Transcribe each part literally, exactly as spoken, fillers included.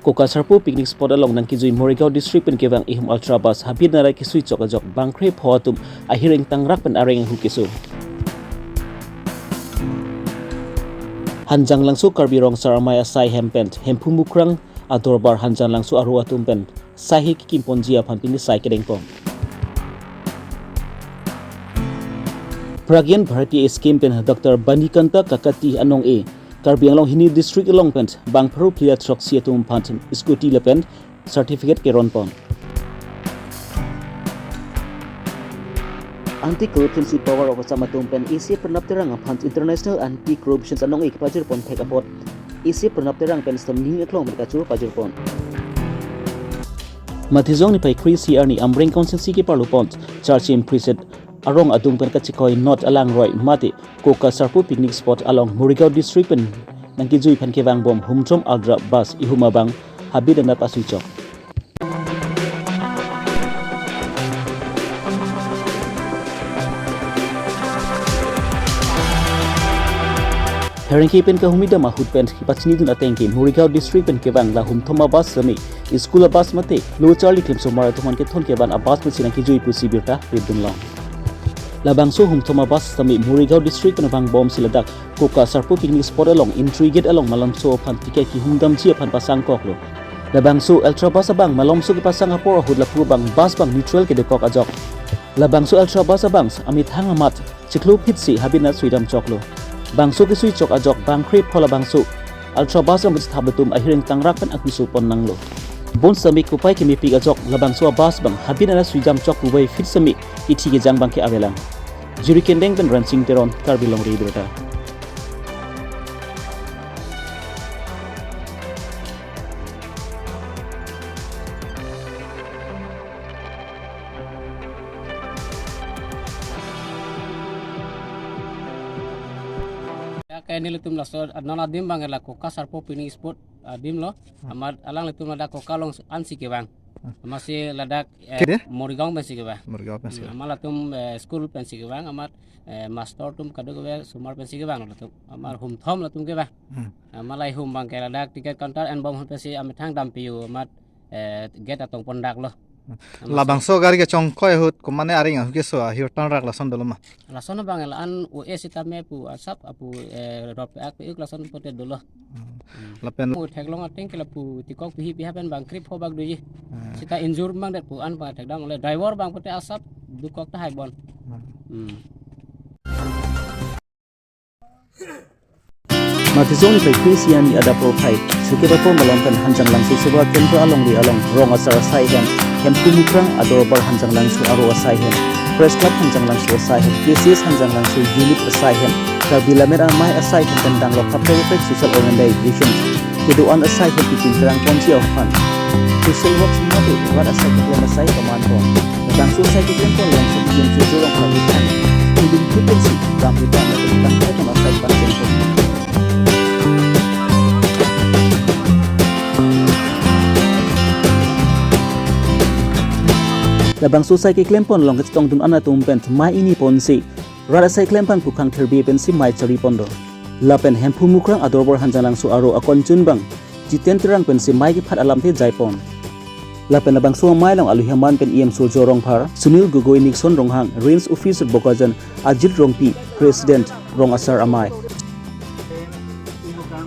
Koka Sarpo picnic spot along nangkejui Morigaon district pen kevang ihum Ultra bus habit nara kesui chok ajok bangkre pho atum ahir ingtangrak pen areng ahu keso. Hanjanglangso Karbi Rong Asar Amei asai hem pen Hemphu Mukrang adorbar Hanjanglangso aro atum pen saihe kekim ponji aphan pini sai kedeng pon. Pragyan Bharati scheme pen Doctor Banikanta Kakati anong e Karbi Anglong hini district along pen bang pharo phli athroksi atum aphan scooty lapen certificate keron pon. Anti-corruption superpower of Assam atum pen A C F Pranab Terang aphan International Anti-Corruption anong e kepajir pon thek apot A C F Pranab Terang pen stamning aklong merkachur pajir pon. Matijong niphai kre-isi arni Amreng constituency keparlo pon Charchim Priesthood arong adung pen kachekoi North Alangroi mate Koka Sarpo picnic spot along Morigaon district pen nangkejui aphan kevang bom humthom Ultra bus ihum abang habit anat asui chok. Pherangke pen kahumri dam ahut pen kepachinidun ateng ke Morigaon district pen kevang la humthom abus sitame school abus mate lo charli klemsomar atum aphan kethon kevan abus pensi nangkejui pusi birta ridun long. Labangso humthom abus sitame Morigaon district pen vang bomsi ladak Koka Sarpo picnic spot along entry gate along malomso aphan ticket kehumdamji aphan pasangkoklo. Labangso Ultra bus abang malomso kepasang apor ahut lapu abang bus abang neutral kedokok ajok. Labangso Ultra bus abang amethang amat chiklo phitsi habit anat suidam choklo. Bangso kesui chok ajok bangkre pho labangso Ultra bus abang kachethap atum ahir ingtangrak pen ahuso pon nanglo. Bonsitame kopai kemepik ajok labangso abus abang habit anat suidam chok puvoiphit sitame kithi kejang abangke avelang. Jirikindeng pen Rensing Teron, Karbi Longri Abirta. Ya, ke nelitum laso non adim abang la Koka Sarpo picnic spot adim lo. Hmm. Amat alanglitum ladak Koka along ansi kevang. Hmm. Amatsi ladak, eh, Kede? Morigaon pensi kevang. Morigaon pensi. Hmm, kevang. Amat latum, eh, school pensi kevang, amat, eh, master atum kadokave osomar pensi kevang latum. Amat humthom latum kevang. Hmm. Amat lahei hum abangke ladak ticket counter enbom ahut pensi amethang dampiyo amat, eh, gate atong pondaklo. Hmm. Amatsi labangso gari kechongkoi ahut komatne areng ahu keso ahir tangrak lason dolo ma? Lason abang la-an O A sitame pu asap apu, eh, rop ak pe-ik lason pote dolo. Hmm. Hmm. Lapen mu theklong ateng ke lapu tikok pihi piha pen bangkre pho bak doji. Hmm. Sita injure abang det pu an bang thekdam le driver abang pote asap dokok tahai bon. Hmm. Hmm. Matijong niphai kre-isi arni adap phai, Sukebapur malom pen Hanjanglangso Seva Kendra alongri along Rong Asar asai hem, Hemphu Mukrang adorbar Hanjanglangso aro asai hem, Press Club Hanjanglangso asai hem, K C S Hanjanglangso unit asai hem, Karbi Lammet Amei asai hem pen danglok kaprek kaprek social organization kedo-an asai hem kekim kerang ponji aphan social works mate rat asai keklem asai paman pon. Labangso asai keklem pon long sab E M Surjya Rongphar aphan. Indin kupensi ram ri ram ri tang kai tang asai pan pen pon. Labangso asai keklem pon long kachetongdun an atum pen mei ini ponsi rat asai klem abang pu khang therbe pensi mei chari pon do. Lapen Hemphu Mukrang adorbar Hanjanglangso aro akonchun abang Jiten Terang pensi mei kephat alamthe jai pon. Lapen labangso amei along alohi aman pen E M Surjya Rongphar, Sunil Gogoi, Nixon Ronghang, Range Officer Bokajan, Ajit Rongpi, President Rong Asar Amei,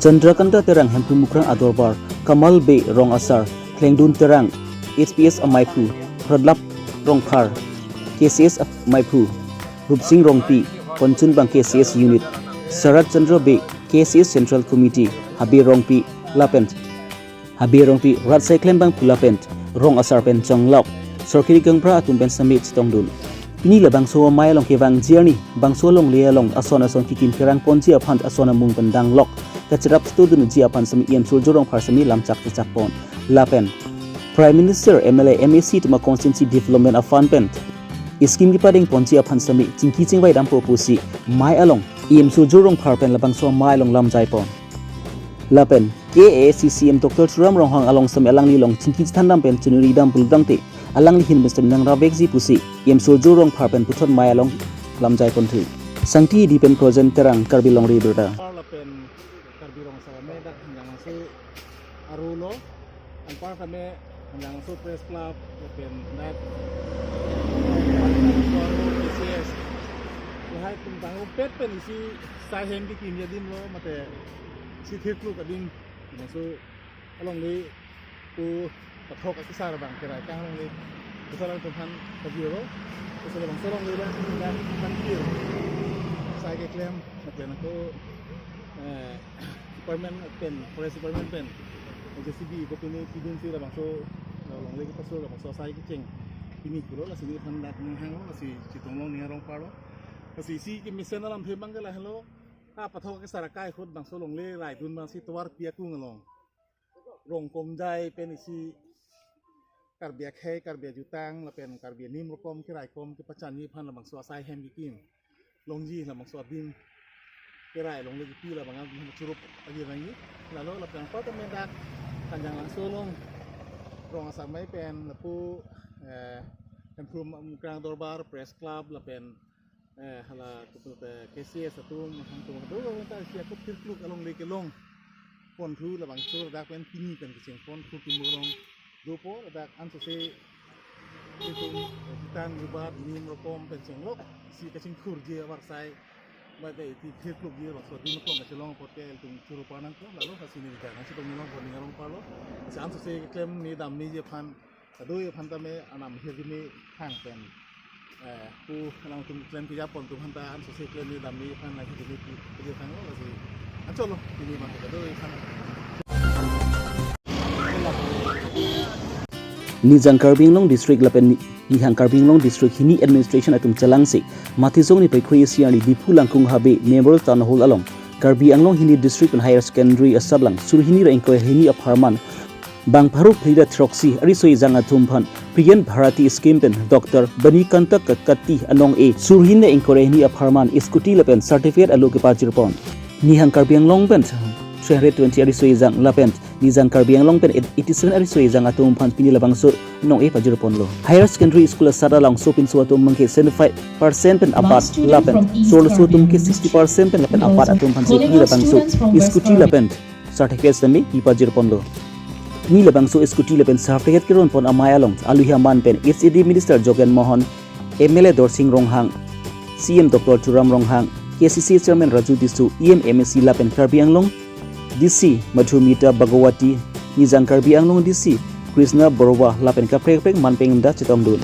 Chandrakanta Terang Hemphu Mukrang adorbar, Kamal Bey Rong Asar, Klengdun Terang, H P S ameiphu, Pradlap Rongphar, K C S ameiphu, Rupsing Rongpi, Konchun abang K C S unit, Sarat Chandra Bey, K C S Central Committee, Habe Rongpi, lapen Habe Rongpi rat asai klem abang pu lapen Rong Asar pen chonglok sorkiri gaonbura atum pen sitame chetongdun. Pini labangso amei along kevangji arni bangso alongle along ason ason kekim kerang ponji aphan ason amung pen danglok kacherap chetongdunji aphan sitame E M Surjya Rongphar sitame lamchak chechak pon. Lapen Prime Minister, M L A, M A C atum a constituency development a fund pen scheme kepadeng ponji aphan sitame chingki chingvai dampo pusi mei along E M Surjya Rongphar pen labangso amei along lam jai pon. Lapen K A A C C M Doctor Tuliram Ronghang along sitame alangli along chingki chethan dam pen choningri dam pulo tangte alangli ahin pen sitame nang ravekji pusi E M Surjya Rongphar pen puthot mei along lam jai ponthu. Sangti Hidi pen Projen Terang, Karbi Longri Abirta. Lapen Karbi Rong Asar Amei dak Hanjanglangso aro lo. Anpar kami Hanjanglangso Press Club, lapen dak K C S, lahai atum tangrumpet pen isi sai hem kekim adim lo, mate isi thirkluk adim, laso alongle pu pathok akesar abang kerai kang alongle, kesar atum aphan kajirlo, kesar abang so alongle abang dak aphan kir sai keklem, mate nangko, eh, department pen, forest department pen, J C B kopine pidunsi labangso, eh, alongle kepasur labangso asai kecheng pini pulo, lasi nephan dak ning hanglo, lasi chetong long ning arong parlo. Lasi isi kemesen alamthe abang ke lahelo, ah, pathok akesar akai ahut bangso alongle raidun abangsi tovar pi akung along, Rongkomjai pen isi Karbi akhei, Karbi ajutang, lapen Karbi anim rokom keraikom kepachanji aphan labangso asai hem kekim longji, labangso adim kerai alongle kepi labang adim churup agi rangi. Lalo lapen anpar tame dak Hanjanglangso along, rong asarmai pen lapu, eh, Hemphu Mukrang Dorbar, Press Club, lapen, eh, hala kepulote K C S atum, atum do ta isi ako thirkluk alongle kelong ponthu labangso dak pen pini pen kecheng ponthu kimurong dopo, ladak ansose itum, eh, kitang yubat nim rokom pen chenglok isi kachingthurji avarsai, mate isi thirklukji labangso adim kelong kachelong apot ke ilitum churu pa nangkok, lalo lasi ne bicara nangchetong long pon ning arong parlo, lasi ansose keklem ne damneji aphan, kadokave aphan tame anam hirjume hang pen, eh, pu alangtum klem keja pon atum aphan ta ansose klem ne damne aphan nang hirjume pu, pu thanglo, lasi anchotlo pini abang kadokave aphan. Nijang Karbi Anglong District lapen ni-, Nihang Karbi Anglong District hini administration atum chelangsi Matijong niphai kre-isi arni Diphu Langkung Habe Memorial Town Hall along Karbi Anglong hini district pen higher secondary asatlang suri hini ra ingkoi hini apharman bang pharo phli ra throksi ariso ejang atum aphan Priyan Bharati scheme pen Doctor Banikanta Kakati anong-e suri hini ra ingkoi hini apharman scooty lapen certificate alo kepajirpon. Nihang Karbi Anglong pen three hundred twenty ariso ejang lapen Nijang Karbi Anglong pen eighty-seven ariso ejang atum aphan pini labangso anong-e pajirponlo. Higher secondary school asat along sopinso atum abangke seventy-five percent pen apat lapen solo atum ke sixty percent pen lapen apat atum aphansi pini labangso scooty lapen certificate tame kepajirponlo. Pini labangso scooty lapen certificate keronpon amei along aluhi aman pen H A D Minister Jogen Mohan, M L A Dorsing Ronghang, C M Doctor Tuliram Ronghang, K C C Chairman Raju Tisso, E M, M A C lapen Karbi Anglong D C Madhumita Bhagawati, Nijang Karbi Anglong D C Krishna Baruah lapen kaprek kaprek man pen da chetongdun.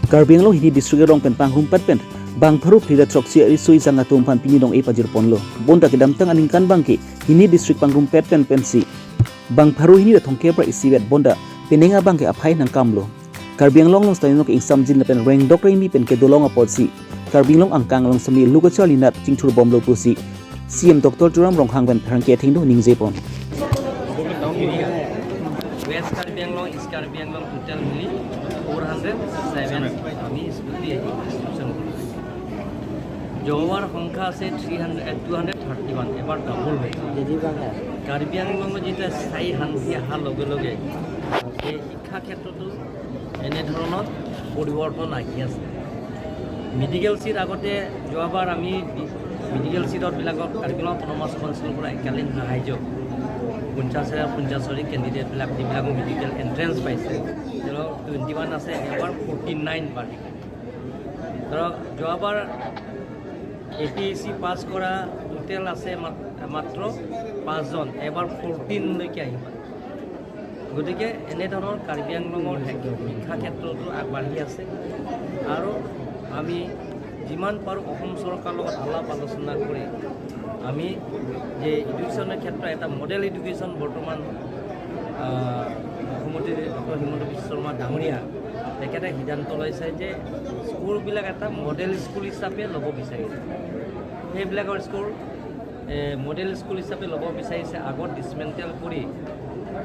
Karbi Anglong hini district arong pen pangrumpet pen bang pharo phli ra throksi ariso ejang atum aphan pini anong-e pajirponlo. Bonta kedamtang aningkan abangke hini district pangrumpet pen pensi bang pharo hini ra thomkep ra isivet bonta penang abangke aphai nangkamlo. Karbi Anglong along stadium ke ingsamjin lapen rengdok rengmi pen kedolong apotsi Karbi Anglong angkang along semi lukachar linat chingthurbomlo pusi C M Doctor Tuliram Ronghang pen pherangke athengno ningjepon. West Karbi Anglong, East Karbi Anglong total mili four hundred seven. Ami scooty আহি institution কৰিছোঁ। যোৱাৰ সংখ্যা আছে three hundred, two hundred thirty one, এবাৰ double হৈছে। কাৰ্বি আংলঙত যেতিয়া স্থায়ী শান্তি অহাৰ লগে লগে এই শিক্ষা ক্ষেত্ৰতো এনেধৰণৰ পৰিৱৰ্তন আহি আছে। মেডিকেল চিট আগতে যোৱাবাৰ আমি বি-, মেডিকেল চিটতবিলাকত কাৰ্বি আংলং অট'নমাছ কাউন্সিলৰ পৰা এককালীন সাহায্য পঞ্চাছ হাজাৰ, পঞ্চাছ হাজাৰ কেণ্ডিডেটবিলাক যিবিলাকৰ মেডিকেল এণ্ট্ৰেন্স পাইছে, তেওঁলোক টুৱেণ্টি ওৱান আছে, এবাৰ ফৰ্টি নাইন বাঢ়ি গ'ল। ধৰক যোৱাবাৰ এ পি এছ চি পাছ কৰা টোটেল আছে মাত-, মাত্ৰ পাঁচজন, এবাৰ ফৰ্টিনলৈকে আহিব। গতিকে এনেধৰণৰ কাৰ্বি আংলঙৰ শিক-, শিক্ষা ক্ষেত্ৰতো আগবাঢ়ি আছে আৰু আমি যিমান পাৰোঁ অসম চৰকাৰৰ লগত আলাপ আলোচনা কৰি আমি যে এডুকেশ্যনৰ ক্ষেত্ৰত এটা মডেল এডুকেশ্যন বৰ্তমান, আহ, মুখ্যমন্ত্ৰী ডক্টৰ হিমন্ত বিশ্ব শৰ্মা ডাঙৰীয়া তেখেতে সিদ্ধান্ত লৈছে যে স্কুলবিলাক এটা মডেল স্কুল হিচাপে ল'ব বিচাৰিছে। সেইবিলাকৰ স্কুল, এ, মডেল স্কুল হিচাপে ল'ব বিচাৰিছে। আগত ডিছমেণ্টেল কৰি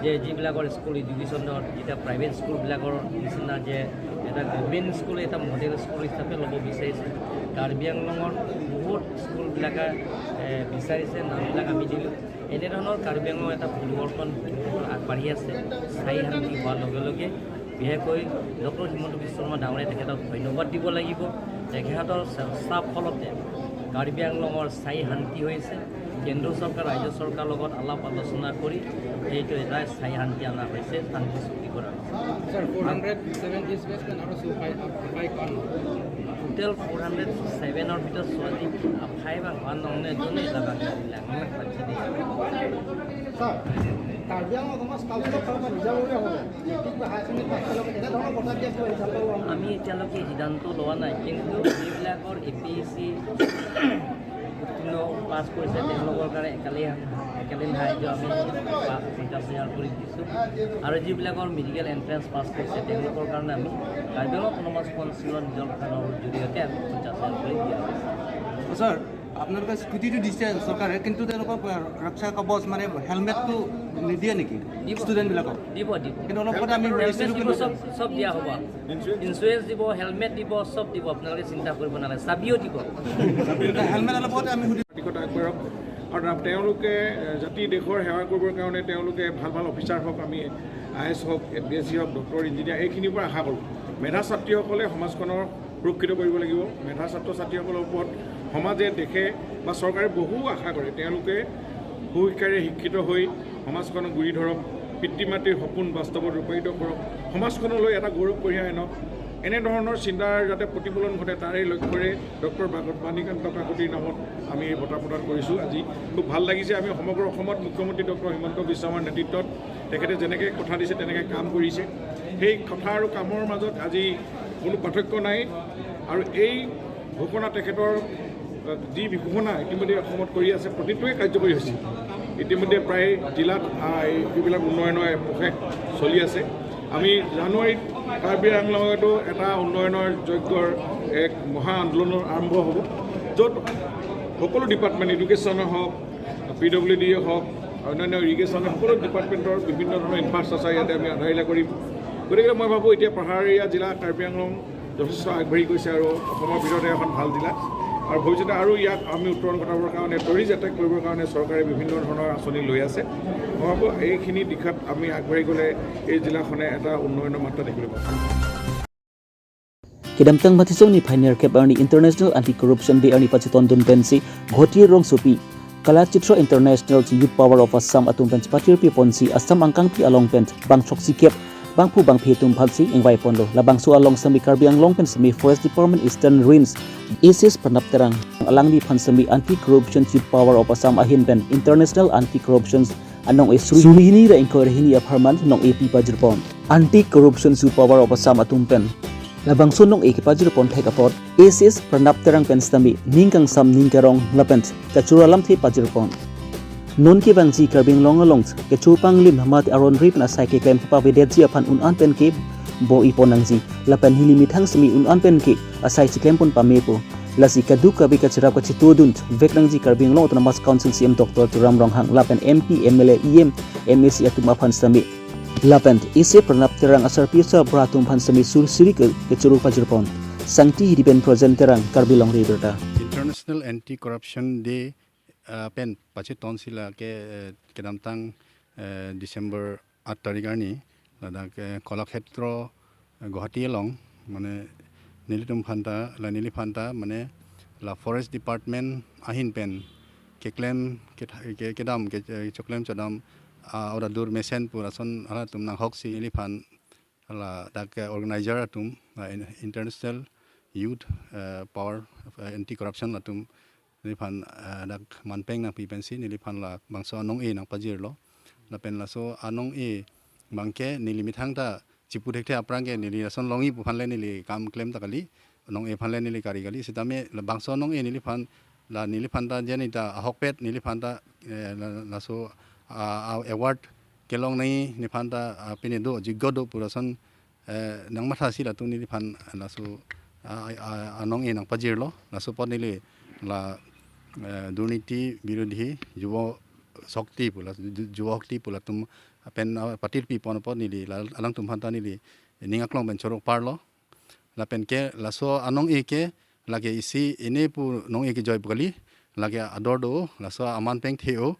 যে যিবিলাকৰ স্কুল এডুকেশ্যনৰ, যেতিয়া প্ৰাইভেট স্কুলবিলাকৰ নিচিনা যে এটা গভৰ্ণমেণ্ট স্কুল এটা মডেল স্কুল হিচাপে ল'ব বিচাৰিছে, কাৰ্বি আংলঙৰ বহুত স্কুলবিলাকে, এ, বিচাৰিছে, নামবিলাক আমি দিলোঁ। এনেধৰণৰ কাৰ্বি আংলঙৰ এটা পৰিৱৰ্তন আগবাঢ়ি আছে। স্থায়ী শান্তি হোৱাৰ লগে লগে বিশেষকৈ ডক্টৰ হিমন্ত বিশ্ব শৰ্মা ডাঙৰীয়া তেখেতক ধন্যবাদ দিব লাগিব। তেখেতৰ চেষ্টাৰ ফলতে কাৰ্বি আংলঙৰ স্থায়ী শান্তি হৈছে। কেন্দ্ৰ চৰকাৰ, ৰাজ্য চৰকাৰৰ লগত আলাপ আলোচনা কৰি সেইটো এটা স্থায়ী শান্তি অনা হৈছে, শান্তি চুক্তি কৰা হৈছে। Sir, four hundred seven displacement আৰু চুপাই আফাই কম। টোটেল ফ'ৰ হাণ্ড্ৰেড ছেভেনৰ ভিতৰত ছোৱালী ফাইভ আৰু ওৱান অন্য এজনেই এটা বাংলা দিলে, আমাক বাচ্চা দিছে। ছাৰ, কাৰ্বি আংলং অট'নমাছ কাউন্সিলৰ ফালৰ পৰা নিজা বুলি হ'ব মেট্ৰিক বা হায়াৰ ছেকেণ্ডেৰী পাছ কৰিলে এনেধৰণৰ কথা দিয়া কিবা ৰিজাল্ট পাব? আমি এতিয়ালৈকে সিদ্ধান্ত লোৱা নাই, কিন্তু যিবিলাকৰ এ পি এছ চি উত্তীৰ্ণ পাছ কৰিছে তেওঁলোকৰ কাৰণে একালি একাডেমিক সাহায্য আমি পা- পঞ্চাছ হাজাৰ কৰি দিছোঁ। আৰু যিবিলাকৰ মেডিকেল এণ্ট্ৰেন্স পাছ কৰিছে তেওঁলোকৰ কাৰণে আমি কাৰ্বি আংলং অট'নমাছ কাউন্সিলৰ নিজৰ ফাণ্ডৰ জৰিয়তে আমি পঞ্চাছ হাজাৰ কৰি দিয়া হৈছে। ছাৰ, আপোনালোকে স্কুটিটো দিছে চৰকাৰে, কিন্তু তেওঁলোকক ৰক্ষা কবচ মানে হেলমেটটো নিদিয়ে নেকি দিব। ষ্টুডেণ্টবিলাকক? দিব, দিব। কিন্তু অলপ কথা আমি হেলমেট ৰেজিষ্ট্ৰেশ্যন দিব, কৰিব চব, চব দিয়া হ'ব। ইঞ্চুৰেঞ্চ দিব, হেলমেট দিব, চব দিব, আপোনালোকে চিন্তা কৰিব নালাগে, চাবিও দিব। হেলমেট অলপতে আমি সুধি দিশত আগবাঢ়ক। আৰু তাত তেওঁলোকে এ, জাতি দেশৰ সেৱা কৰিবৰ কাৰণে তেওঁলোকে ভাল ভাল অফিচাৰ হওক, আমি আই এছ হওক, এ পি এছ চি হওক, ডক্টৰ, ইঞ্জিনিয়াৰ, এইখিনিৰ পৰা আশা কৰোঁ। মেধা ছাত্ৰীসকলে সমাজখনৰ সুৰক্ষিত কৰিব লাগিব। মেধা ছাত্ৰ ছাত্ৰীসকলৰ ওপৰত সমাজে, দেশে বা চৰকাৰে বহু আশা কৰে। তেওঁলোকে সুশিক্ষাৰে শিক্ষিত হৈ সমাজখনক গুৰি ধৰক, পিতৃ মাতৃৰ সপোন বাস্তৱত ৰূপায়িত কৰক, সমাজখনলৈ এটা গৌৰৱ কঢ়িয়াই আনক। এনেধৰণৰ চিন্তাৰ যাতে প্ৰতিফলন ঘটে, তাৰে লক্ষ্যৰে ডক্টৰ বাগ- বাণীকান্ত কাকতিৰ নামত আমি এই বঁটা প্ৰদান কৰিছোঁ। আজি খুব ভাল লাগিছে। আমি সমগ্ৰ অসমত মুখ্যমন্ত্ৰী ডক্টৰ হিমন্ত বিশ্ব শৰ্মাৰ নেতৃত্বত তেখেতে যেনেকৈ কথা দিছে, তেনেকৈ কাম কৰিছে। সেই কথা আৰু কামৰ মাজত আজি কোনো পাৰ্থক্য নাই। আৰু এই ঘোষণা, তেখেতৰ আহ, যি ঘোষণা ইতিমধ্যে অসমত কৰি আছে, প্ৰতিটোৱে কাৰ্যকৰী হৈছে। ইতিমধ্যে প্ৰায় জিলাত আহ, এই- এইবিলাক উন্নয়নৰ পথে চলি আছে। আমি জানুৱাৰীত কাৰ্বি আংলঙতো এটা উন্নয়নৰ যজ্ঞৰ এক মহা আন্দোলনৰ আৰম্ভ হ'ব, য'ত সকলো ডিপাৰ্টমেণ্ট, এডুকেশ্যনৰ হওক, পি ডব্লিউ ডি হওক, অন্যান্য ইৰিগেশ্যনৰ সকলো ডিপাৰ্টমেণ্টৰ বিভিন্ন ধৰণৰ ইনফ্ৰাষ্ট্ৰাকচাৰ ইয়াতে আমি আধাৰিলা কৰিম। গতিকে মই ভাবোঁ, এতিয়া পাহাৰীয়া জিলা কাৰ্বি আংলং যথেষ্ট আগবাঢ়ি গৈছে আৰু অসমৰ ভিতৰতে এখন ভাল জিলা। আৰু ভৱিষ্যতে আৰু ইয়াক আমি উত্তৰণ ঘটাবৰ কাৰণে, টুৰিষ্ট এট্ৰেক্ট কৰিবৰ কাৰণে চৰকাৰে বিভিন্ন ধৰণৰ আঁচনি লৈ আছে। মই ভাবোঁ, এইখিনি দিশত আমি আগবাঢ়ি গ'লে এই জিলাখনে এটা উন্নয়নৰ মাত্ৰা দেখিবলৈ পাব। Kedamtang Mathisong niphai nerkep arni International Anti-Corruption Day arni pachetondun pensi Guwahati rongsopi Kalachitra International Youth Power of Assam atum pen chepatirpi ponsi Assam angkangpi along pen bangthrok sikep bangphu bangphi atum aphansi ingvai ponlo. Labangso along sitame Karbi Anglong pen sitame Forest Department Eastern Range A C S Pranab Terang alangliphan sitame Anti-Corruption Youth Power of Assam ahin pen International Anti-Corruption anong-e suri hini ra ingkoi ra hini apharman nong-e pi pajirpon. Anti-Corruption Youth Power of Assam atum pen labangso nong-e kepajirpon thek apot A C S Pranab Terang pen sitame ning kangsam ning kerong lapen kachoro alamthe pajirpon. Non kevangji Karbi Anglong along kecho panglim hamat aron ri pen asai keklem kepavedetji aphan un-an pen ke bor-ipon nangji. Lapen neli methang sitame un-an pen ke asai chiklempon pamepo. Lasi kadokave kacherap kachetodun vek nangji Karbi Anglong Autonomous Council C E M Doctor Tuliram Ronghang lapen M P, M L A, E M, M A C atum aphan sitame. Lapen A C S Pranab Terang asarpi asarbura atum aphan sitame sur suri ke kechoro pajirpon. Sangti Hidi pen Projen Terang, Karbi Longri Abirta. International Anti Corruption Day uh, pen pachetonsi lake uh, kedamtang uh, December aat tarik arni ladak uh, Kalakshetra uh, Guwahati along mane nelitum aphanta la neli aphanta mane la Forest Department ahin pen keklem ketha- ke- kedam ke- eh, choklem chodam uh, ora dur mesen pu lason halatum nanghoksi neli aphan ladak uh, organizer atum uh, in- International Youth uh, Power uh, Anti Corruption atum neli aphan uh, dak manpeng nangpi pensi neli aphan labangso anong-e nangpajirlo. Lapen laso anong-e abangke neli methang ta chipu thekthe aphrang ke neli lason longji pu aphan le neli kam klem ta kali, anong-e aphan le neli kari kali. Sitame labangso anong-e neli aphan la neli aphanta jeni ta ahokpet neli aphanta eh, la- laso ah, ah, award kelong nangji neli aphanta ah, pine do jiggo do pu lason eh, nangmathasi latum neli aphan laso ah, ah, anong-e nangpajirlo. Laso apot neli la eh, Durniti Birodhi Yuva Shakti pu la Ju- Yuva Shakti pu latum pen ah, patirpi pon apot neli la alangtum aphanta neli ning aklong pen choro parlo. Lapen ke laso anong-e ke lake isi ine pu nong-e kejoi pu kali, lake ador do, laso aman peng the-o,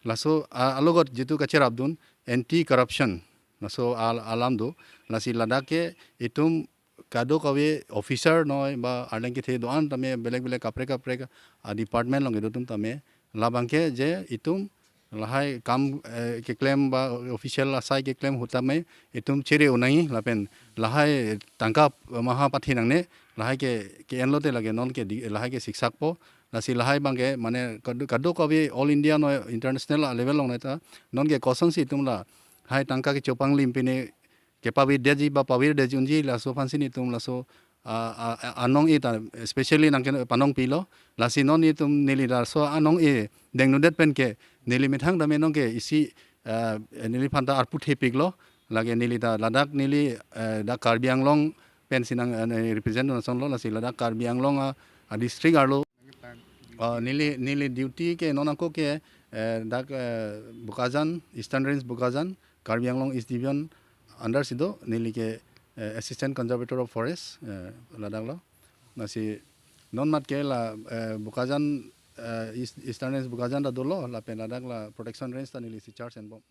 laso a- alogot jitu kacherapdun anti corruption, laso al- alam do, lasi ladak ke itum kadokave officer noi ba arleng kethe do-an tame belek belek kaprek kaprek a department along kedo atum tame Labangke je itum lahai kam, eh, keklem ba official asai keklem ahut tame itum chere un nangji lapen lahai tangka maha pathi nangne, lahai ke, ke-enlote lake non ke di-, lahai ke siksakpo. Lasi lahai abangke mane kado, kadokave all India noi international level along neta non ke kosonsi itum lahai tangka kechopanglim pine kepavirdetji ba pavirdetji unji laso aphansi nelitum laso, ah, ah, ah, anong-e ta specially nangke panong pilo. Lasi non nelitum neli laso anong-e dengnudet pen ke neli methang tame non ke isi, ah, neliphan ta arpu thepiklo. Lake neli ta ladak neli, eh, dak Karbi Anglong pensi nang, eh, represent asonlo, lasi ladak Karbi Anglong a, a district arlo. Ah, neli, neli duty ke non ako ke, eh, dak, eh, Bokajan, Eastern Range Bokajan, Karbi Anglong East Division under si do, neli ke, eh, Assistant Conservator of Forest, eh, ladaklo. Lasi non mat ke la, eh, Bokajan, eh, East, Eastern Range Bokajan ta dolo, lapen ladak la Protection Range ta nelisi charge enbom.